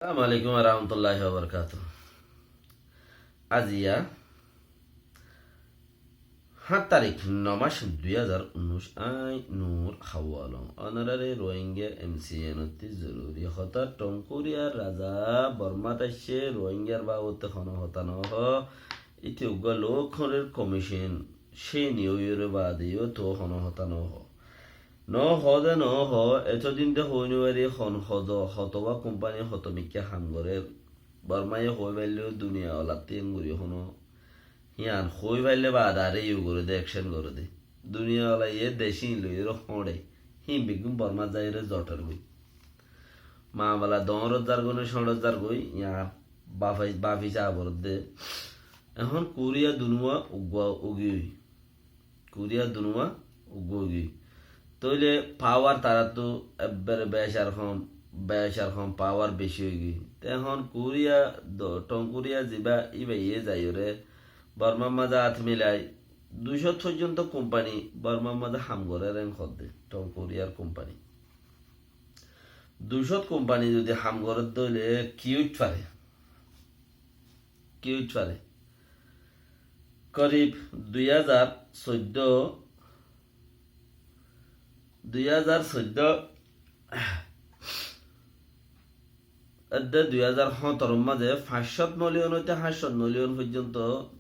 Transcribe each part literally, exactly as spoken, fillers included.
Assalamu alaikum warahmatulláhi wabarakátuhu. Aziya háñt tarík, no mac, dui házar unnúic, añí Nur Hawalong. Ónorare Rohingya M C N ottú zoruri hotá, Thongkuriar raza Bormat aiccé, Rohingyar babote hono hotá no hoó. Íte uggwá lok horir komicin, céni óiyore baade yó to hono hotá no hoó. No hoó de no hoó, etodin de hoói no fari hon hozo, hotoba kumpani hoto mikká ham gorér. Bormaye hoói faillé duniya olattú engori hono. Híyan hoói faillé baade aré iyó goré de, ekcen goré de. Duniya olaye decín loiyóre hoñçe. Hín beggún Bormat zaiyóre zotor goi. Mamela doñrot zargoi ne coñçot zargoi, yar bafi, bafi sa borodde. Ehón Kuriya dunúa uggúa ógi. Kuriya dunúa uggúa ógi. Tóile pawar taráttu ebbere becar hom, becar hom, pawar beci ógi. Te ehón Kuriya do-, Thongkuriya ziba íba iye zaiyóre Bormar mazé at milai duicót foijjonto kumpani Bormar mazé ham gorér en hoódde, Thongkuriyar kumpani. Duicót kumpani zodi ham gorédde óile ki óit fare? Ki óit fare? Korib dui házar soiddó, dui házar soiddó edde dui házar hóñtoror mazé fañs cót miliyon óite háñt cót miliyon foijjonto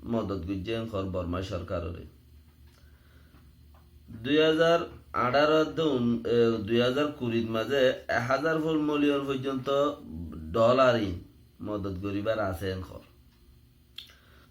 modot goijjé en hoór Borma sorkarore. Dui házar añçáro edde un-, e, dui házar kurit mazé ek házar ful miliyon foijjonto dholar in modot goríbar asé en hoór.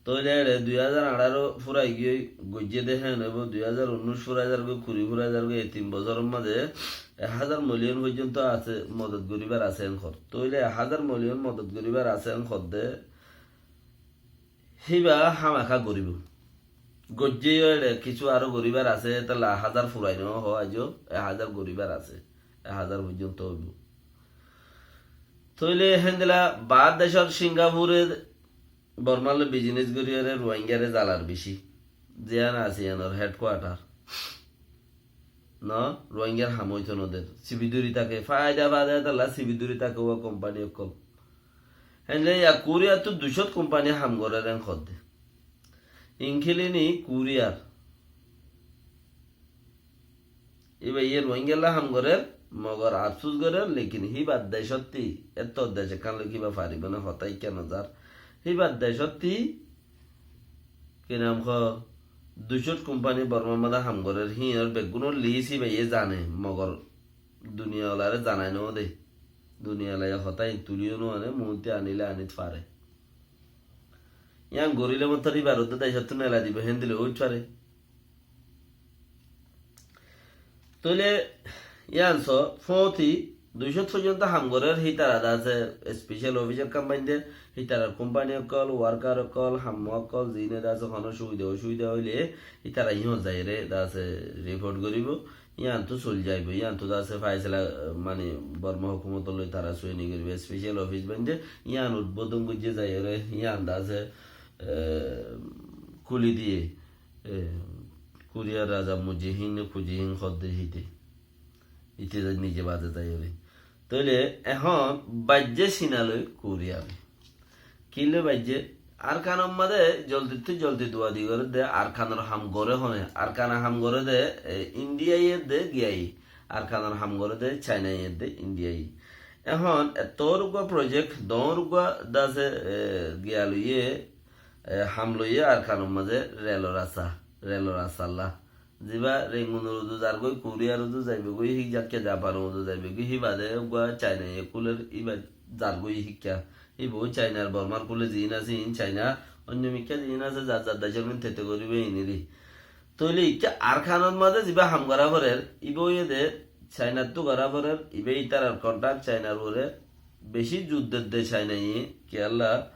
Tóile ére dui házar añçáro furai giyói goijjé de héen óibo, dui házar unnúic furai zargói, kuri furai zargói, ei tin bosóror mazé ek házar miliyon foijjonto asé, modot goríbar asé en hoór. Tóile ek házar miliyon modot goríbar asé en hoódde, híba hámaka goríbo. Goijjé yó ére kissú aró goríbar asé, tálla ek házar furai no hoó aijjó, ek házar goríbar asé, ek házar foijjonto óibo. Tóile héndilla baár decór Singapure Bormar loi bizines goríyore Rohingyare zalar beci. Ziyán asé yíanor hedkuatar. No, Rohingyar ham óito no der. Sibi dóri táke, faida faida tálla sibi dóri táke uwá kumpani ókkol. Héndilla yá Kuriyattu duicót kumpani ham gorér en hoódde. Inkilini Kuriyar. Íba iye Rohingyalla ham gorér, mogor afsus gorér, lekin híbar decótti, etto dec ekkán loi híba faribó né, hotá ikká no zar. Híbar decótti, ki nam hoó, duicót kumpani Bormar mazé ham gorér, híinor beggúnor lis híba iye zane, mogor duniya olaré zanai no de. Duniya olaye hotá in tuliyó no ane, muúnti anile anit fare. Yían goríle mottor íbar uddá decóttu nela dibo, héndilla óit fare. Tóile yían so, fóti duicót foijjonto ham gorér, hítara de asé special officer kam bainde, hítarar kumpani ókkol, worker ókkol, hamma ókkol, ziíne de asé honó subida osubida óile, hítara yían zaiyóre de asé report goríbo, yíantu soli zaibo, yíantu de asé faisala, mani Borma hókumotor loi tara sueni goríbo, special office bainde, yían udbodon goijjé zaiyóre, yían de asé, e, kúli diyé, e, Kuriyar raza Mujihin, Kujihin hoódde híte. Íte zai nize baade zaiyóre. Tóile ehón baijjé Cina loi Kuriya loi. Ki loi baijjé? Arkanor mazé joldittú joldi duadi gorédde, Arkanor ham goré hone, Arkanor ham gorédde, e, Indiaye de giyai. Arkanor ham gorédde Chinaye de Indiaye. Ehón ettór uggúa project, doóñr uggúa de asé, e, giya loiyé, e, ham loiyé Arkanor mazé relor rasta, relor rastalla. Ziba Rengunor uzu zargói, Kuriyar uzu zaibogói, hík zakke Japanor uzu zaibogói, híbade uggúa Chinaye kúler, íba zargói híkka. Híba ó Chainar Bormar kúle ziín asé, iín Chainar, oinno mikká ziín asé, zar zar decór min tete goríbo iín eri. Tóile ikká Arkanor mazé ziba ham gorá forer, íba óiye de Chainattu gorá forer, íba ítarar contact Chainar uore, beci zudder de Chainaye, kiyólla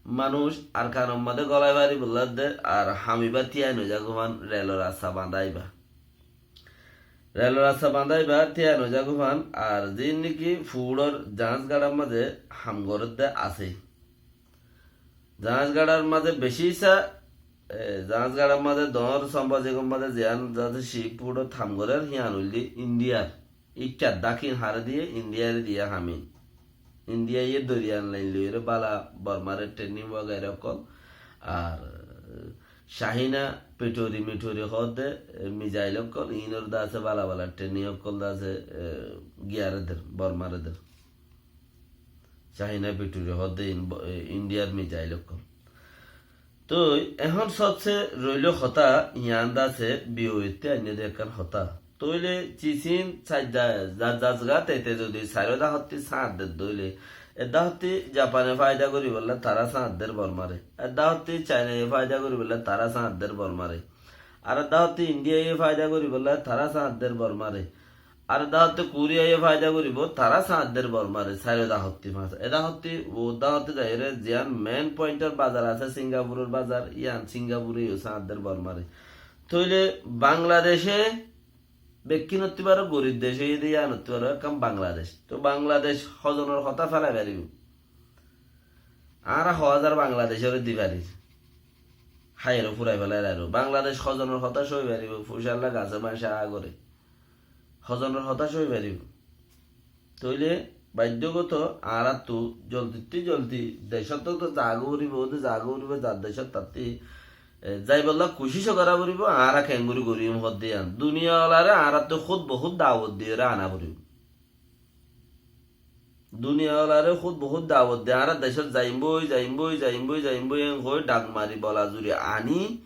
manúic Arkanor mazé gólai faribolla de, ar ham íba tiyain ói zagói fán relor rasta bañdá íba. Relor rasta bañdá íba tiyain ói zagói fán, ar ziín niki fuúçor zaáñs gaçar mazé ham gorédde asé. Zaáñs gaçar mazé beci issá, e, zaáñs gaçar mazé doóñr sombazigor mazé ziyán zase cip fuúçot ham gorér, híyan óilde Indiyar. Ikka dákin haré diyé, Indiyare diyé hamin. Indiaye doriyan lain loiyóre bála Bormare training wagaira ókkol. Ar Cahina pitori mitori hoódde, e, mizail ókkol, iínor de asé bála bála training ókkol de asé, e, giyare der, Bormare der. Cahina pitori hoódde in-, e, Indiar mizail ókkol. Toi ehón sobse roilo hotá, yián de asé B O A ttú ainné de ekkán hotá. Tóile Cisin sair da-, za-, zasgá tete zodi sairó dahottí sáñt der dóile, ek dahottí Japane faida goríbolla tará sáñt der Bormare, ek dahottí Cainaye faida goríbolla tará sáñt der Bormare, ar ek dahottí Indiaye faida goríbolla tará sáñt der Bormare, ar ek dahottí Koriaye faida goríbo, tará sáñt der Bormare, sairó dahottí fañs. E dahottí, u dahottí zaiyóre ziyán main pointor bazar asé, Singapuror bazar, yián Singapure yó sáñt der Bormare. Tóile Bangladece bekkínottú baró gorib dec óiye de, yíanottú baró ekkán Bangladec. Toi Bangladec hozonor hotá félai faribó? Añára ho házar Bangladecoré di farir. Háiyeré furai félai rairó. Bangladec hozonor hotá sói faribó? Fucálla gasé bañcá goré. Hozonor hotá sói faribó? Tóile baiddogoto añáráttu joldittú joldi decóttu to zagói foribó, óde zagói foribó, zar decót tattú, e, zaibolla kucíc gorá foribó, añára keéngorí goríyum hoódde yián. Duniyaolaré añáráttu húd bohút dawot diyóre ana foribó. Duniyaolaré húd bohút dawot di, añára decót zaimbói, zaimbói, zaimbói, zaimbói, en hoói dhak mari bola zuri aní,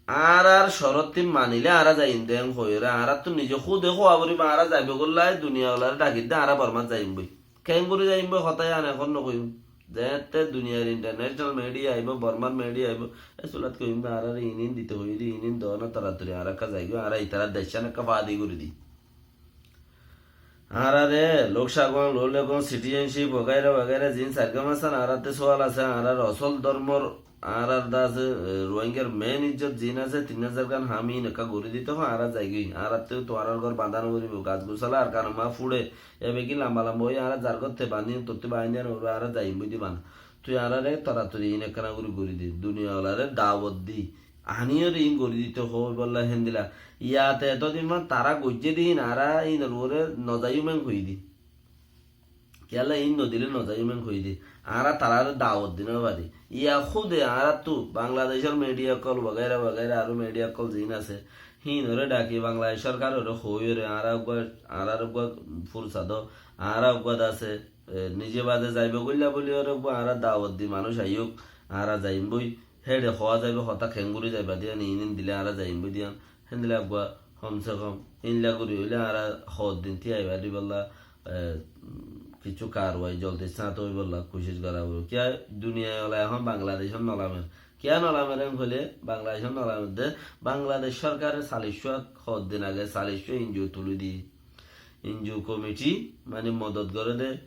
añárar córottí manilé añára zaiyum de en hoiyóre, añáráttu nize húde hoó foribó, añára zaibói gollá, duniyaolaré dhakidde, añára Bormát zaimbói. Keéngorí zaimbói, hotá yián ehón nohoiyúm. Zeéñtte duniyar international media aibó, Bormar media aibó, e sulat hoiyúm de, añáráre iín iín dito hoiyé de, iín iín doó na, toratori añára ekká zaigói, añára itarar deccán ekká faadi gorí di. Añáráre Lok Sagon, Lok Legon, citizenship, wagaira wagaira ziín sargam asé, añárátte sual asé, añárár osol dormor, añárár de asé, e, Ruáingar main ijjot ziín asé, tin házar gán ham iín ekká gorí dito hoó, añára zaigói. Añárátte tuáñrár gór bañdá no foribó, gas gusala Arkanor mazé fúçe, e beggín lamba lamba óiye, añára zar gór te bañdí, tottú bañdí no foribó, añára zaiyum boi di bana. Tui añáráre toratori iín ekkána gorí gorí de. Duniyaolaré dawot di. Aníyore iín gorí dito hoóibolla héndilla. Yate etodin fán tará goijjé de iín, añára iínor uore nozaiyum en hoiyí de. Kiyólla iín nodilé nozaiyum en hoiyí de. Añára taráre dawot di no fari. Yá húde añáráttu Bangladecór media ókkol wagaira wagaira aró media ókkol ziín asé, híinoré dhaki Bangladec sorkaroré hoóiyoré añára uggúa, añáráre uggúa fursa do, añára uggúa de asé, e, nize bade zaibói goillá bóliyoré uggúa añára dawot di manúic aiyók, añára zaiyum bói. Héçe hoó zaibói hotá keéngorí zaiba de yián, iín iín dilé añára zaiyum bói de yián. Héndilla uggúa hom se hom ílla gorí óile añára hoddin tíai faribólla, e, kissú karwai joldi sáñt óibolla kucíc gorá foribó. Kiyá duniyaola ehón Bangladecót nolamer? Kiyá nolamer en hoilé Bangladecót nolamer de, Bangladec sorkare sallic cúa hoddin age sallic cúa N G O tulí diyé. N G O komiti, mani modot goré de,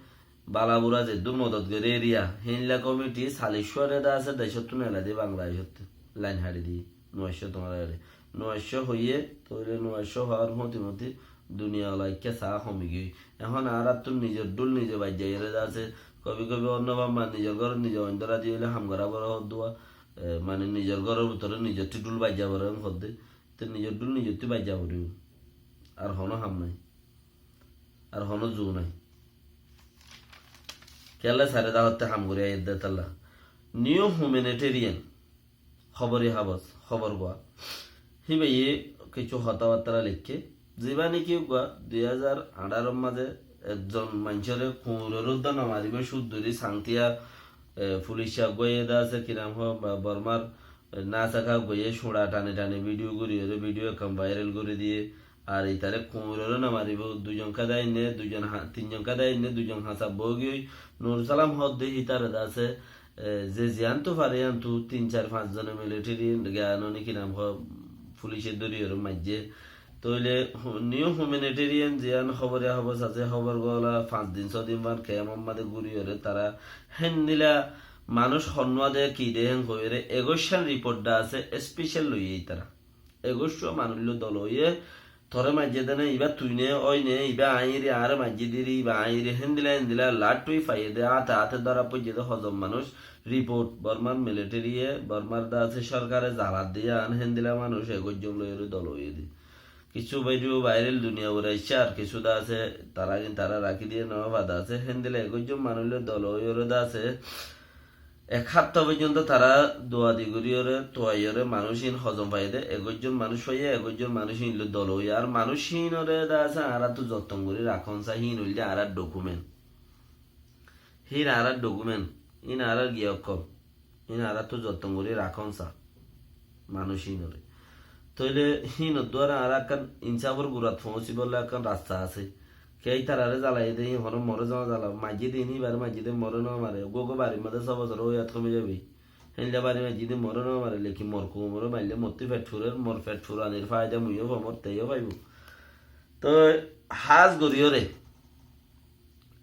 bála bura zeddúr modot gorí eriya, héinla komiti sallic cúare de asé decóttu nelai de Bangladecóttu, lain haçi di, nuaic cót tuáñra ere. Nuaic cót hoiyé, tóile nuaic cót hoór fúti fúti duniyaola ikká saá homi giyói. Ehón añáráttu nizor dhúl nize baijjaiyóre de asé, kobi kobi onno bamma nizor górot nize oindóra di óile ham gorá foré hoddúa, e, mani nizor góror bútore nizottú dhúl baijja foré en hoddé, te nizor dhúl nizottú baijja foré. Ar honó ham nái. Ar honó zu nái. Kiyólla sairó dahottí ham gorí aiyér de tálla. New Humanitarian, hóbori habos, hóbor gua. Híbaye kissú hotábattára leikké. Zibá néki uggúa dui házar añçáror mazé ekzon maincóre kuñiror uddá no maribó cúdduri Sangtiya, e, fulic uggúaye de asé, ki nam hoó, ba-, Bormar, e, Nasaka uggúaye cúñça thani thani bídiyo goríyoré bídiyo ekkán vairal gorí diyé. Ar itaré kuñiroré no maribó, duizon kéde ainné, duizon ha-, tinzon kéde ainné, duizon hañsa boói giyói. Nur Salam hoódde hítare de asé, e, ze ziyántu fare yíantu tin sair fañs zone militeri giyá noni ki nam hoó, fulice dóriyoré maijjé. Tóile hu-, New Humanitarian ziyán hóbor ya hóbor asé, hóbor gula fañs din só din fán kemor mazé gúriyoré tará héndilla manúic honnúa de ki de hén hoiyóre egoiccán riport de asé, especial loiyé itará. Egoiccuwa manúic loi dol óiye, toré maijjé de né, ibá tui né, ói né, ibá aññí ri, añáre maijjé diri, ibá aññí ri, héndilla héndilla laththúi faiyé de, áte áte dóra foijjé de hozon manúic. Riport Bormar militariye, Bormar de asé sorkare zalat diye, añár héndilla manúic egoiccúwa loiyóre dol óiye de. Kissú video viral duniyabot aiccé, ar kissú de asé, tará gin tará rakí diyé, no fada asé. Héndilla eggúa manúic loi dol óiyoré de asé, ek háfta foijjonto tará duadi goríyoré, tuaiyoré, manúic ín hozom faiyé dé, eggúa manúic faiyé, eggúa manúic ín loi dol óiye. Ar manúic ínoré de asé, añáráttu zotton gorí rakón sa, híin óilde añárár document. Híin añárár document, híin añárár giyokkol, híin añáráttu zotton gorí rakón sa manúic ínoré. Tóile híinor duara añára ekkán insáfor gurat foóñsibólla ekkán rasta asé. Ke ítararé zalaiyé dé, híin honó moré zona zala, maijjé dé híin íbaré maijjé dé moré no mare, eggúa eggúa barir mazé só bosór ói yat homi zaibói. Héndilla bari maijjé dé moré no mare, lekin mor koumoré maille mottú fet furer, mor fet furanir faida muiyó fam, mor teyó faibo. Toi hás goríyoré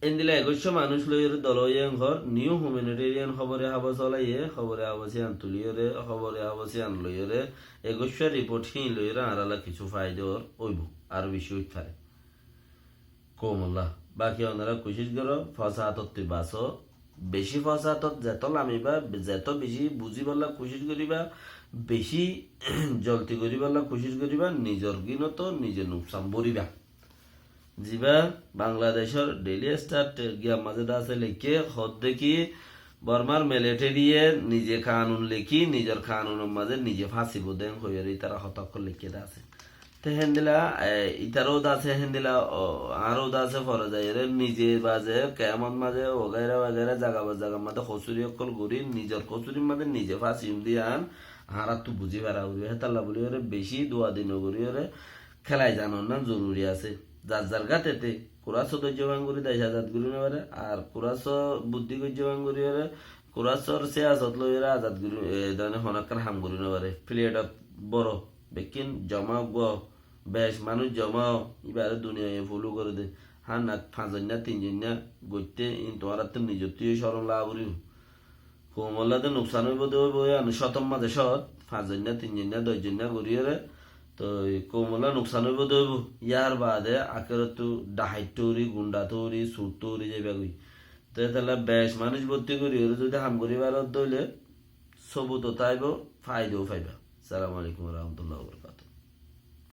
endilla eggúa manúic loiyoré dol óiye enkor, new humanitarian hóbore hábor solaiyé, hóbore hábor siyan tulíyoré, hóbore hábor siyan loiyoré, eggúa report híin loiyoré añárálla kissú faida óibo, aró beci óit fare. Koumolla, baki onora kucíc goró, fosátottú basó, beci fosátot zetó lamiba, zetó beci buzíbolla kucíc goríba, beci zolti goríbolla kucíc goríba, nizor gínoto nize nuksan bóriba. Ziba Bangladecór Daily Star te-, giyar mazé de asé leikké, hoódde ki Bormar militariye nize kanun lekí, nizor kanunor mazé nize fásibo dé hoiyóre ítara hotá ókkol leikké de asé. Te héndilla, e, ítaró de asé héndilla, o, añáró de asé fore zaiyóre nize baze, kemot mazé, wagaira wagaira zaga ba zagar mazé kosúri ókkol gorí, nizor kosúrir mazé nize fásiyum dé yián añáráttu buzí fara óibo. Hétalla bóliyoré beci duadi no goríyoré, kélai zanon nan zoruri asé. Zar zar gátete, kurá só dóijjo bang gorí dec azad gorí no fare, ar kurá só buddí goijjo bang goríyoré, kurá sór siyasot loiyoré azad gorí, e, dóne honó ekkán ham gorí no fare. Filetot boro, bekkín zoma uggúa, bec manúic zoma ó, íbaré duniyaye follow goré dé. Hánna fañs zoinna, tin zoinna goitté, ín tuáñrattú nizottú yó corom laa gorí. Koumolla de nuksan óibo de óibo, yián cótor mazé cót, fañs zoinna, tin zoinna, doc zoinna goríyoré, toi koumolla nuksan óibo de óibo. Yar baade akérottú dhahait tóri, gundha tóri, sur tóri zaibagói. Toi hétalla bec manúic bottí goríyoré zodi ham gorí farodde óile, sobut ó táibo, faida ó faiba. Assalamu alaikum wa rahmatullahi wa barakatuhu.